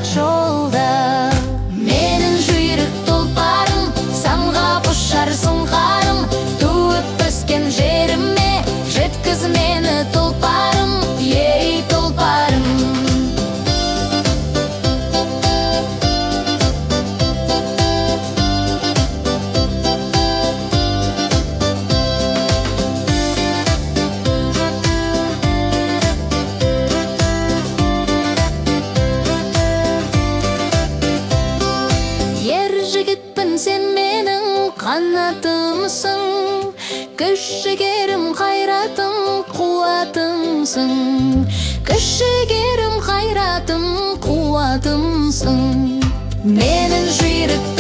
ұзақ жолда. Менің жүйрік тұлпарым, самғап ұшар сұңқарым. Туып өскен жеріме жеткіз мені, тұлпарым, ей, тұлпарым. Ер жігітпін, сен менің қанатымсың. Күш жігерім, қайратым, қуатымсың. Күш жігерім, қайратым, қуатымсың. Менің жүйрік